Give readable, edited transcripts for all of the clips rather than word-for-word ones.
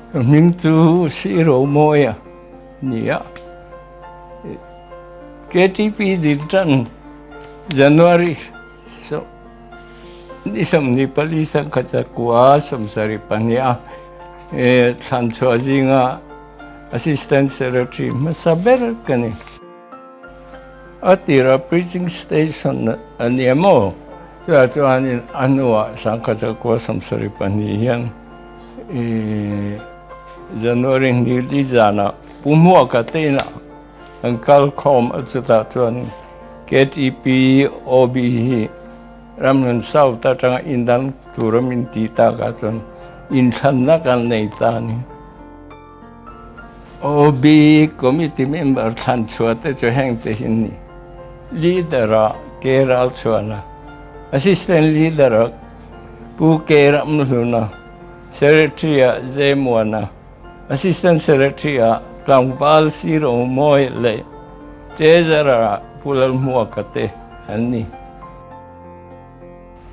Ka hming chu Siromawia ni a, KTP din tan January ni 24 sangkhat 72 a thlan chhuah zinga Assistant Secretary hmasa ber ka ni. A tira preaching station a ni em aw? Chutah chuanin a hnuah 1972 hian January ni zanah Pu Hmuaka te inah kan kal khawm a, chutah chuanin KTP OB hi Ramhlun South atanga indan tura min tih takah chuan inthlanna kan nei ta a ni. OB Committee member thlan chhuah te chu heng te hi ni. Leader ah Ke Ralchhuana, Assistant Leader ah Pu Ke Ramhluna, Secretary ah Zemuana, Assistant Secretary ah Tlangval Siromawi leh Treasurer ah Pu Lalhmuaka te an ni.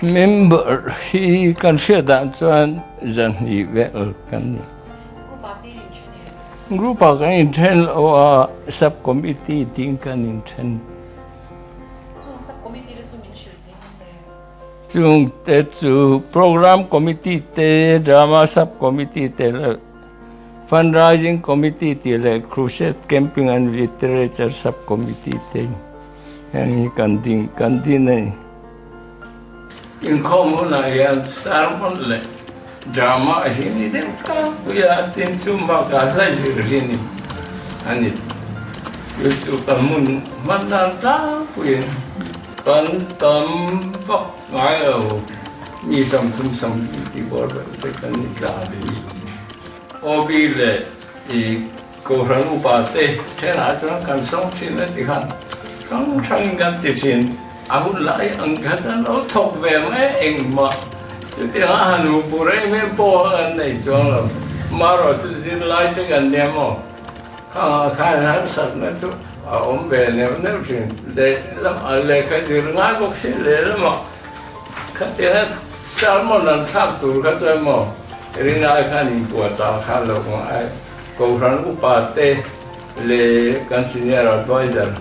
Member hi kan hriat dan chuan 200 vel kan ni. Group ah kan inthen lo a, sub committee tiin kan inthen. Chung sub committee te chu min hrilh thei ang le? Chung te chu program committee te, drama sub committee te leh fundraising committee tih leh crusade camping and literature sub committee te. Heng hi kan ding kan din a ni. Inkhawm hunah hian sermon leh drama hi ni deuh tlangpui a, tin chu bakah hla zir hi ni a ni. Chu chu kan hmun hman dan tlangpui a ni. Kan tam vak ngai lo, mi 30 30 tih bawr vel te kan ni tla a ni. OB leh i Kohhran upa te thenah chuan kan sawm thin a ti khan hrang hrangin kan ti thin. A hun lai ang kha chuan lo thawk ve mai engmah chutiang a han hu pur em em pawh a kan nei chuang lo. Marawh chu zirlai te kan nia maw? Khangah khan harsatna chu a awm ve neuh neuh thin. Lehlamah lehkha zir ngai bawk si lehlamah khatianga sermon an thlak tur kha chuan maw rinai khan inpuahchah khan lo ngai. Kohhran upa te leh kan senior adviser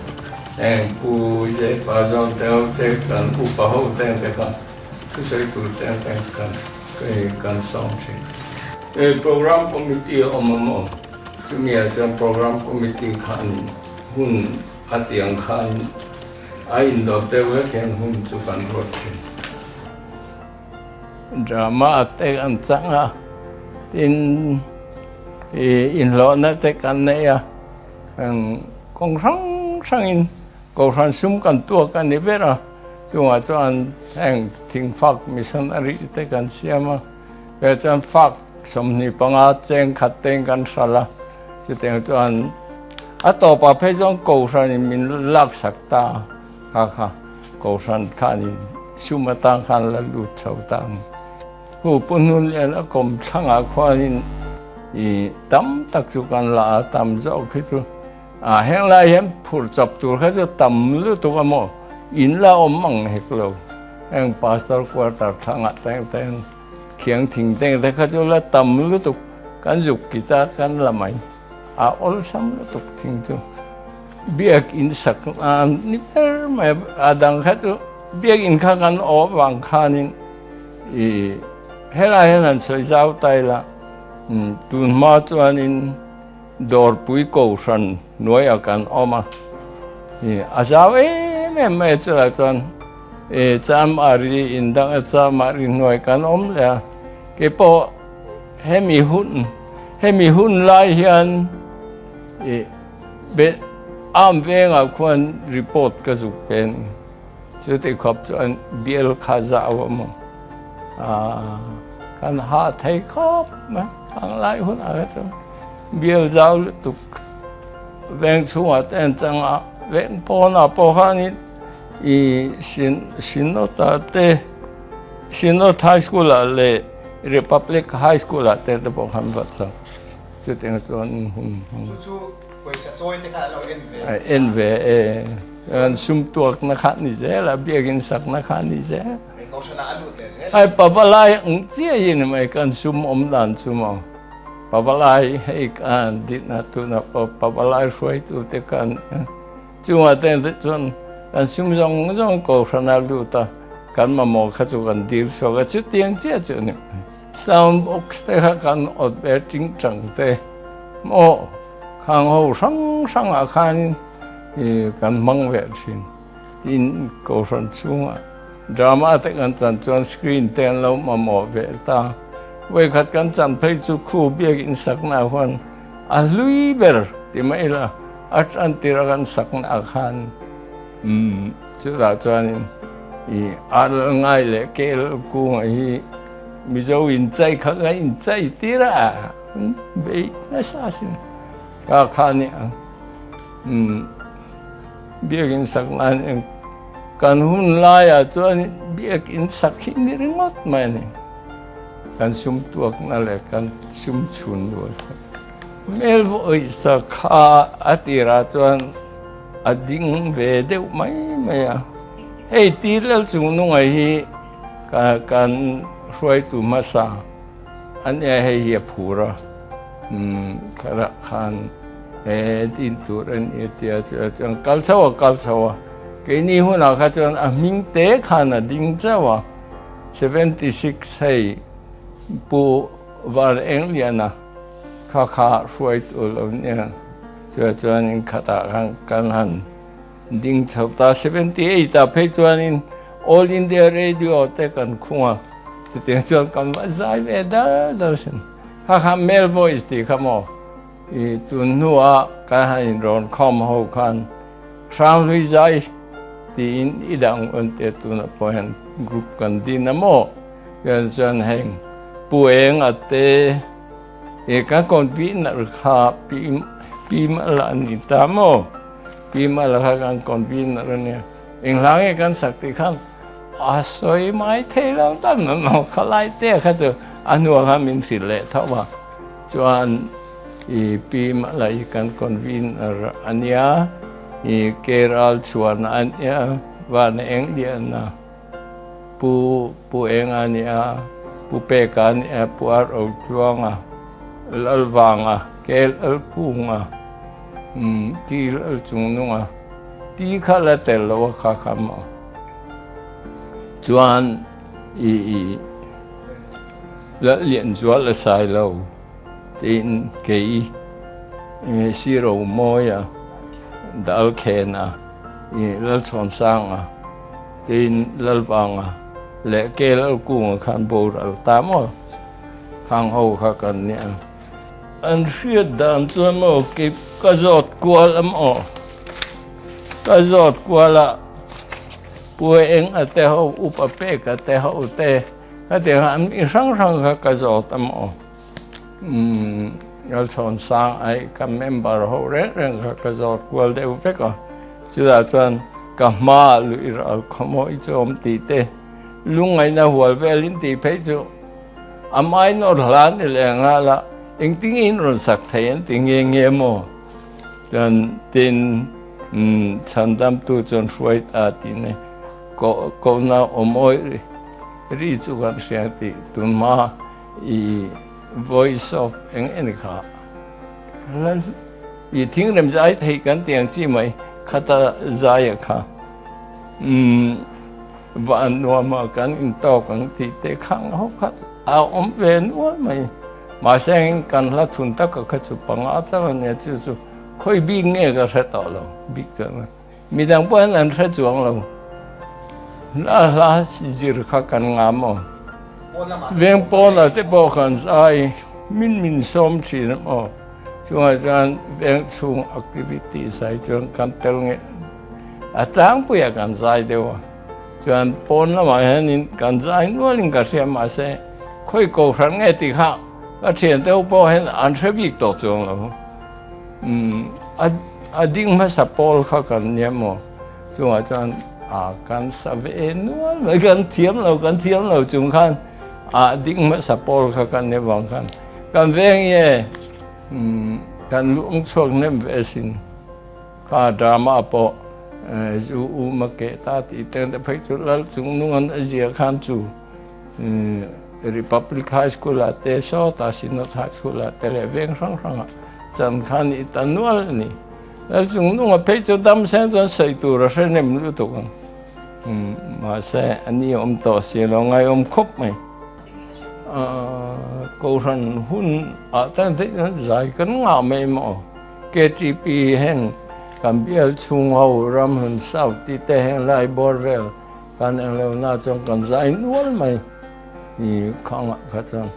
eng Pu Jepa Zawng te ho te kan upa ho te ang te kha thusawi tur te ang te kan kan sawm thin. Program committee a awm a maw? Chumi ah chuan program committee khan hun a tih ang khan a indawt deuh vek hian hun chu kan ruat thin. Drama te an chang a, tin inhlawhna te kan nei a, kawng hrang hrangin Kohhran sum kan tuak a ni ber a, chungah chuan heng thingfak missionary te kan siam a, hei chuan fak 25 cheng khat tein kan hral a, chutiang chuan a tawpah phei chuan Kohhranin min laksak ta a. Kha kha Kohhran khanin sum atang khan la lut chho ta ang. Hu Pu Hnun lian a kawm thlangah khuanin i tam tak chu kan la a, tam zawk hi chu a heng lai hian phur chawp tur kha chu tam lutuk a maw, in la awm ang hek lo. Heng Pastor quarter thlangah teng teng khiang thing teng te kha chu la tam lutuk kan zuk ki ta kan la mai. A awlsam lutuk thing chu biakinn sak nan ni ber mai a, a dang kha chu biakinn kha kan awh avang khanin ih helai hian han sawi zau ta ila tun hma chuanin dawrpui kohhran hnuaiah kan awm a, ih a zau em em mai a chutah chuan ih chamari in dang a chamari hnuai kan awm leh a keipawh Hemi hun hemi hun lai hian ih be am vengah khuan report ka zuk pe a ni. Chuti khawp chuan bial kha zau a maw ah kan hah thei khawp mai ang lai hunah kha chuan bial zau lutuk veng chhungah te an chang a, veng pawnah pawh khanin ih sin sinawta te Synod High School ah leh Republic High School ah te te pawh khan vat chang. Chutiang chuan hun hmang. Chu chu pawisa chawi te khan an lo en ve. A en ve e. An sum tuakna kha ni zel a, biakin sakna kha ni zel. Hei kohhran ah a lut leh zel. Ai pavalai ang chiah hi ni mai kan sum awm dan chu maw. Pavalai hei kan dihna tunah pawh Pavalai hruaitu te kan chungah te chuan kan sum zawng zawng kohhran a lut a, kan mamawh kha chu kan dil chhuak a, chutiang chiah chu a ni. Sound box te kha kan awt ve ting tang te maw khang ho hrang hrangah khanin kan hmang ve thin. Tin, kohhran chhungah drama te kan chan chuan screen te an lo mamawh ve ta. Vawikhat kan chan phei chu khu biakin sakna huan a hlui ber ti mai ila a tan tir a kan sakna ah khan umm chutah chuanin ih ar lal ngai leh kel kunga hi Mizo inchai kha ka inchai tir a bei nasa asin kha kha nia umm. Biakin sak nan eng kan hun laiah chuan biakin sak hi ni ringawt mai a ni. Kan sum tuakna leh kan sum chhun luai kha chu. Hmel vawisa kha a tirah chuan a ding ve deuh mai mai a. Hei ti lal chung nunga hi kan hruaitu hmasa a nia hei hi a phur a. Umm kharah khan. He din tur a ni a tia chuan chuan kal chho a kal chho a, keini hunah kha chuan a hming te khan a ding chauh a, 76 hei Pu Var Engliana kha kha hruai tur lo nia chuan chuanin khatah khan kan han ding chho ta, 78 ah phei chuanin All India Radio te kan khung a, chutiang chuan kan va zai ve dal dal sin, kha kha male voice tih kha maw. I tun hnua kan han inrawn khawm ho khan Hranghlui Zai tiin i dang un te tunah pawh hian group kan din a maw? Chuan chuan heng Pu Enga te i kan convener kha Pi Pi Mala a ni ta maw? Pi Mala kha kan convener a nia. Eng hla nge kan sak tih khan a sawi mai thei lo ta maw? Khalai te kha chu a hnuah khan min hrilh leh tho a. Chuan i Pi Mala hi kan convener a nia, i Keral chhuan a nia, Van Eng Lian a, Pu Pu Eng a nia, Pu Peka a nia, Pu Ar O Tluang a, Lal Vang a, Kel Lal Kung a, Ti Lal Chung Nung a, ti kha la tel lo a kha kha maw. Chuan i i. Lallianzual a sai lo tiin kei Siro Mawia, Dalkhena, Lalchhawnsanga tiin Lalvanga leh Ke Lalkunga khan boral ta maw khang ho kha kan nia. An hriat dan chuan maw kei ka zawt kual a maw ka zawt kual a Pu Enga te ho Upa Peka te ho te Hetiang an mi hrang hrang kha ka zawt a maw? Umm, Lalchhawn Sang ai ka member ho reng reng kha ka zawt kual deuh vek a. Chutah chuan ka hmaah luih ral khawmawi chu awm tih te, lungngaihna hual velin tih phei chu a minor hla ni leh nghal a, engtin in rawn sak thei an ti nge nge maw? Chuan tin, umm, chhandamtu chuan hruai ta tih nei. Kohna awm awih ri chu kan hria tih tunhma i voice of eng eng kha i thingrem zai thei kan tih ang chi mai khata zaia kha umm van nuama kan intawk ang tih te khang ho kha a awm ve nual mai mahse engin kan hla thun taka kha chu panga chauh a nia chu chu khawi bik nge ka hre tawh lo bik chuan. Midang pawh hian an hre chuang lo. Hla hla zir kha kan ngam aw. Veng pawnah te pawh kan zai min min sawm thin a maw. Chungah chuan veng chhung activity zai chuan kan tel nge a tlangpuiah kan zai deuh a. Chuan pawn lamah hianin kan zai nualin ka hria mahse khawi kohhran nge tih kha ka thiante ho pawh hian an hre bik tawh chuang lo. Umm a ding hmasa pawl kha kan nia maw chungah chuan a kan sa ve nual mai kan thiam lo kan thiam lo chung khan a ding hmasa pawl kha kan nia vang khan kan veng nge umm kan luang chhuak hnem ve sin kha drama pawh zu u ma ke ta tih te phei chu lal chung nung an a zia khan chu. Republic High School ah te sawtah Synod High School ah te leh veng hrang hrangah chan kha a nih ta nual a ni. Lal chung nunga phei chu dam seng chuan sawi tur a hre nem lutuk ang. Mahse a ni awm tawh si lo ngaihawm khawp mai. Kohhran hun ah tan theih chuan zai kan ngah mai maw? KTP heng kan bial chhung ho Ramhlun South tih te heng lai bawr vel kan englo na chuan kan zai nual mai i khangah kha chuan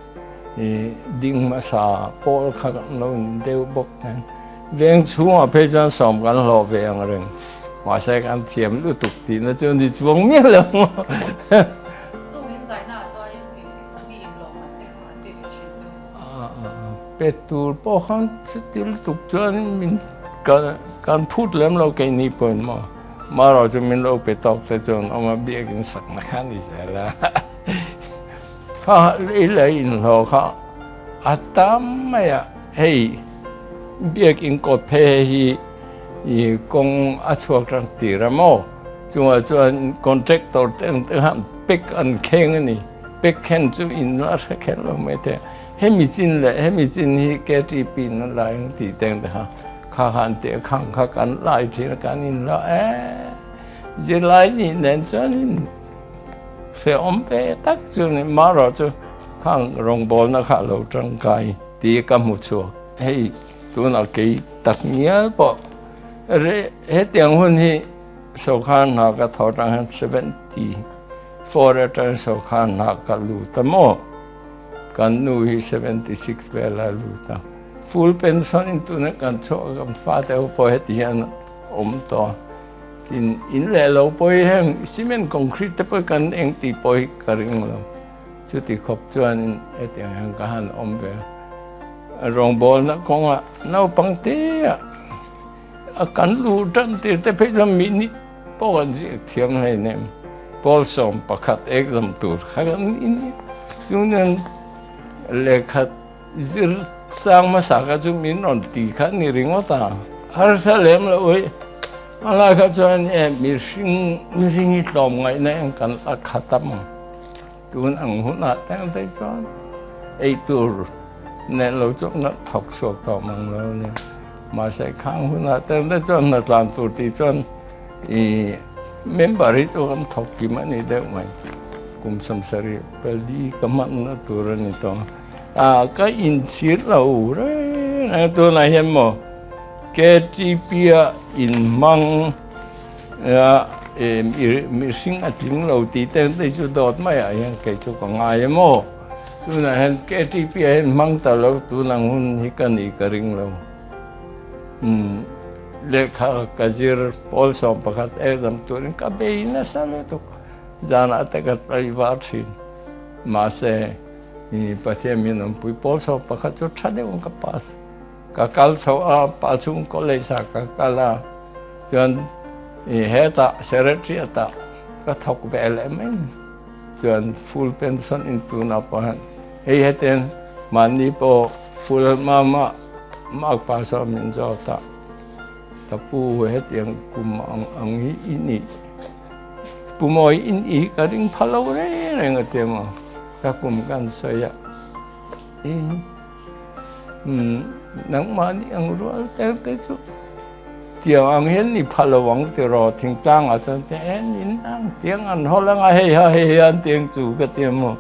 i ding hmasa pawl kha kan lo in deuh bawk nen veng chhungah phei chuan sawm kan hlawh ve ang reng mahse kan thiam lutuk tihna chu ni chuang miah lo. Chungin zaina chuan mi inlawm an te kha an pe ve thin chu. Pe tur pawh khan chuti lutuk chuan min kan phut lem lo keini pawhin maw marawh chu min lo pe tawk te chuan awm a biakin sakna kha a ni zel a kha lei leh inhlawh kha a tam mai a hei biakin kawt phei hei hi ih kawng a chhuak tan tir a maw chungah chuan contractor te ang te khan pek an kheng a ni pek khen chu in la hre kher lo mai thei a. Hemi chin leh hemi chin hi KTP in a lai ang tih teng te kha kha khan teh khang kha kan lai thin a kan in la e zirlai nih nen chuan in hrehawm ve tak chu ni marawh chu khang rawngbawlna kha a lo tangkai tih ka hmu chhuak hei tunah kei tak ngial pawh hetiang hun hi sawrkar hna ka thawh atang hian 74 atang sawrkar hna ka lut a maw. Kan nu hi 76 vel a lut a, full pension in tuna kan chhuah a kan fate ho pawh heti hian awm tawh a, tin in leh lo pawh hi heng cement concrete te pawh hi kan eng tih pawh hi ka ring lo, chuti khawp chuanin hetiang hian ka han awm ve a, rawngbawlna kawngah naupang te ah A kan luh tan tir te phei chuan minute pawh kan ziak thiam hleinem. Pawl 11 exam tur kha kan ni ni. Chuan lehkha zir sang hmasa kha chu min rawn ti kha ni ringawt a. Harsa lem lo ui. A lai kha chuan e mihring mihring hi tlawm ngaihna eng kan la khat a maw. Tun ang hunah teng te chuan ei tur nen lo chu na thawk chhuak tawh mang lo a ni. Mahse khang hunah teng te chuan hna tlan tur tih chuan ih member hi chu kan thawk kim a ni deuh mai. Kum 70 pali ka hmanna tur a ni tawh a. Ah ka inchhir lo reng a tunah hian maw KTP a inhmang Mihring a tling lo tih te te chu dawt maiah hian kei chu ka ngai em aw. Tunah hian KTP ah hian hmang ta lo tun ang hun hi ka nih ka ring lo. Umm lehkha ka zir pawl 11 exam turin ka bei nasa lutuk. Zanah te ka tlai var thin. Mahse Pathian min awmpui pawl 11 chu tha deuhin ka pass. Ka kal chho a, Pachhung College ah ka kal a, chuan i hetah Secretariat ah ka thawk ve leh mai ni. Chuan full pension in tunah pawh hian hei hetiang mahni pawh full mama makpa sawn min zawt a, ka pu hetiang kum ang ang hi i nih, pu mawi i nih hi ka ring pha lo reng reng a ti maw, ka kum kan sawi a. Nangmahni ang rual tel te chu tiang ang hian ni pha lo ang tiraw thingtlangah chuan te en in ang tiang an hawl anga hei ha hei hi an tiang chu ka ti maw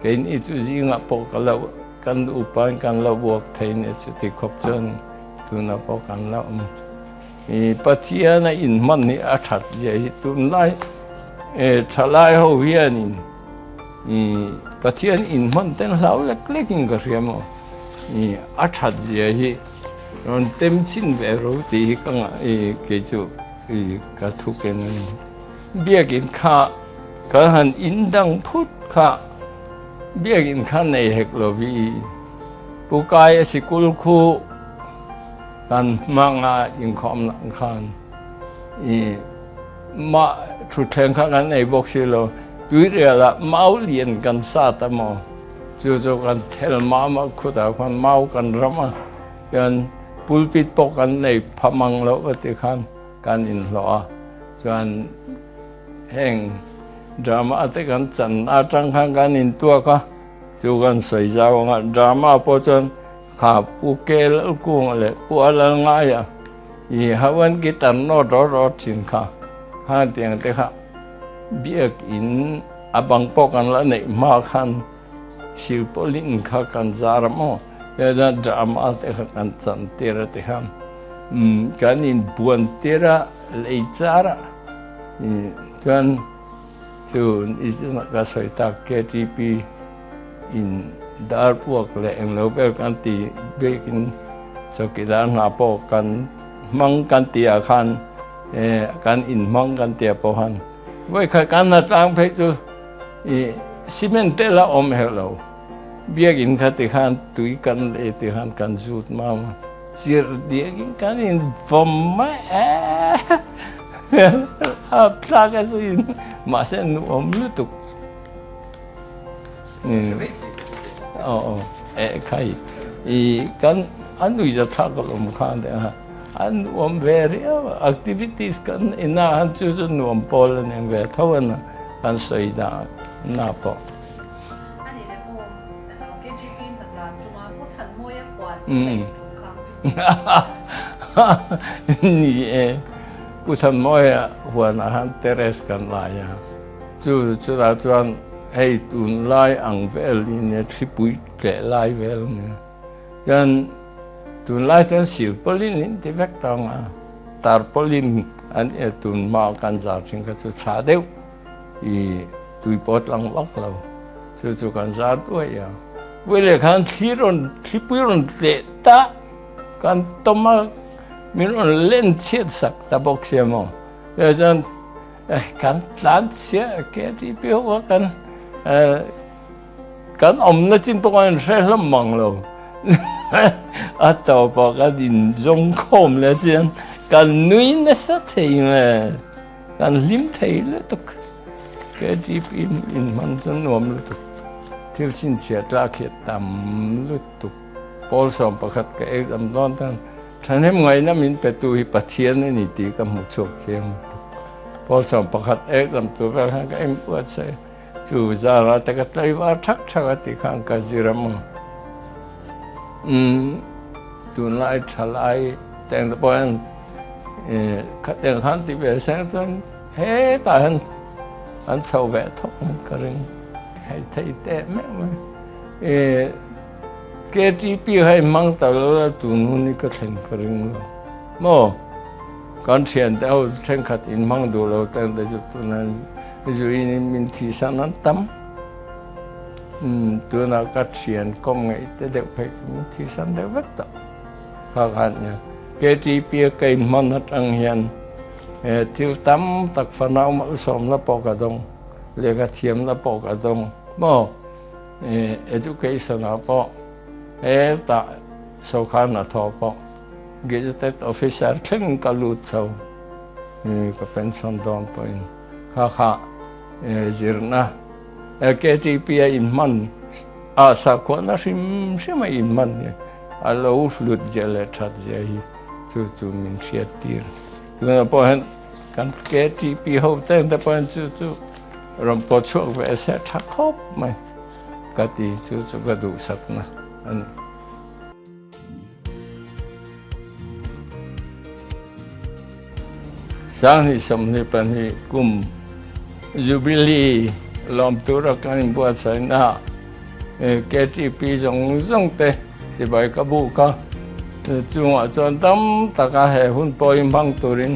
keini chu zingah pawh ka lo kan upain kan lo uak thei nia chuti khawp chuan tunah pawh kan la awm i Pathian a inhman hi a that zia hi tunlai thalai ho hianin I Pathian inhman ten hlau lek lek in ka hria maw? I a that zia hi rawn tem chhin ve ro tih hi ka ngah i kei chu i ka thu ken a ni. Biakin kha kan han in dang phut kha biakin kha nei hek lo vi. Pu Kai a sikul khu kan hmang a inkhawm lang khan i Mah thutthleng kha kan ei bawk si lo. Tuirial ah mau lian kan sat a maw? Chu chu kan thel mam a, khutah khuan mau kan ram a, chuan pulpit pawh kan nei pha mang loh va ti khan kan inhlawh a. Chuan heng drama te kan chan atang khan kan intuak a. Chu kan sawi zau anga drama pawh chuan kha Pu Ke Lalkunga leh Pu A Lalngaia i Hawan guitar nawt rawt rawt thin kha khatiang te kha biakin a bang pawh kan la neih hma khan silpawlin kha kan zar a maw chuan drama te kha kan chan tir a ti khan kan inbuan tir a lei char a chuan. Chu Israel ka sawi tak KTP in dar puak leh englo vel kan ti bikin chawkidar hna pawh kan hmang kan tih ah khan kan in hmang kan tih ah pawh khan vawikhat kan hna tlang phei chu ih cement te la awm heuh lo biakin kha ti khan tui kan lei ti khan kan zut mam a chirh diakin kan in vawm mai e. Hap thlak a sin mahse nuam lutuk. Aw e khai i kan an uiza thlak ka lawm khan te a an nuam ve riau a activities kan ina han chu chu nuam pawl a ni ve tho a na kan sawi na na pawh. Ani leh pawh KGB hna tlan tuma Pu Thanmawia huan leh thu kha. Ni e. Pu Thanmawia huanah khan terrace kan lai a, chu chutah chuan hei tunlai ang vel hi nia thlipui tleh lai vel a nia. Chuan tunlai chuan silpawlin in ti vek ta ang a, tarpaulin an nia tun hma kan zar thin kha chu chhah deuh i tui pawh tlang vak lo, chu chu kan zar duai a. Vawileh khan thli rawn thlipui rawn tleh ta. Kan tawm a, min rawn len chhiat sak ta bawk sia maw. Chuvang chuan kan tlan chhia KTP ho kha kan kan awmna chin pawh kan inhre hlawm mang lo. A tawpah kan inzawng khawm leh chian kan nui nasa thei nge, kan hlim thei lutuk. KTP inhman chu nuam lutuk, thil chhinchhiah tlak hi a tam lutuk. Pawl 11 ka exam dawn tan thahnem ngaihna min petu hi Pathian a ni tih ka hmu chhuak chiang lutuk. Pawl 11 exam tur vel khan ka en buat saih a, chu zara te ka tlaivar thak thak a tih khan ka zir a maw. Umm tunlai thalai teng te pawh hian khatiang khan ti ve seng chuan hetah hian an chho ve thawk ang ka ring thei thei teh meuh mai. KTP kha i hmang ta lo la tun hun hi ka thlen ka ring lo maw? Kan thiante ho thenkhat in hmang duh lo teng te chu tunah zuin in min thihsan an tam. Umm tunah ka thian kawm ngeih te deuh phei chu min thihsan deuh vek tawh. Kha khan nia KTP a ka inhman atang hian thil tam tak fanau malsawmna pawh ka dawng, lehkha thiamna pawh ka dawng maw? Education ah pawh hetah sawrkar hnathawh pawh gazetted officer thleng ka lut chho ka pension dawn pawhin kha kha zirna KTP a inhman a sakhuana hrim hrim a inhman hi a lo hlut zia leh that zia hi chu chu min hriat tir. Tunah pawh hian kan KTP ho te te pawh hian chu chu Rawn pawh chhuak ve se tha khawp mai ka ti chu chu ka duhsakna a ni. 2022 kum Jubilee lawm tura kan inbuatsaihna KTP zawng zawng te chibai ka buk a, chungah chuan tam taka he hun pawh hi hmang turin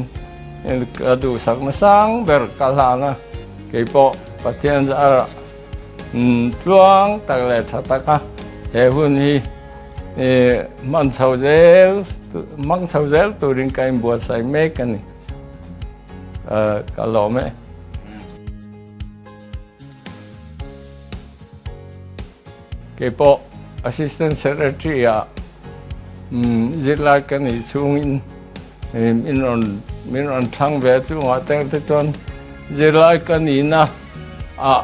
Ka duhsakna sang ber ka hlan a, keipawh Pathian zarah tluang tak leh tha taka he hun hi hman chho zel, hmang chho zel turin ka inbuatsaih mek a ni. Ka lawm e. Keipawh Assistant Secretary ah zirlai ka nih chhungin min rawn min rawn thlang ve a chungah teng te chuan zirlai ka nihna ah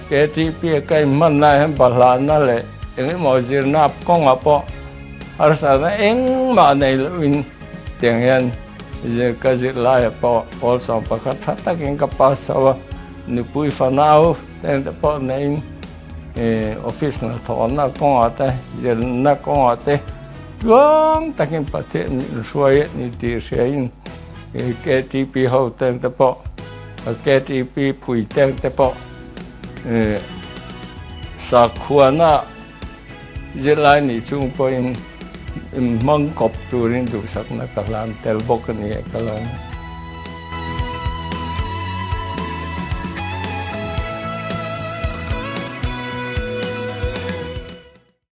KTP a ka inhman lai hian bahlahna leh eng emaw zirna kawngah pawh harsatna engmah nei lohin tiang hian ka zirlaiah pawh pawl 11 tha takin ka pass chho a, nupui fanau teng te pawh neiin. Office hnathawhna kawngah te, zirna kawngah te tluang takin Pathian min hruai a ni tih hriain KTP ho teng te pawh, KTP pui teng te pawh sakhuana zirlai nih chung pawhin hmang kawp turin duhsakna ka hlan tel bawk a ni e ka lo.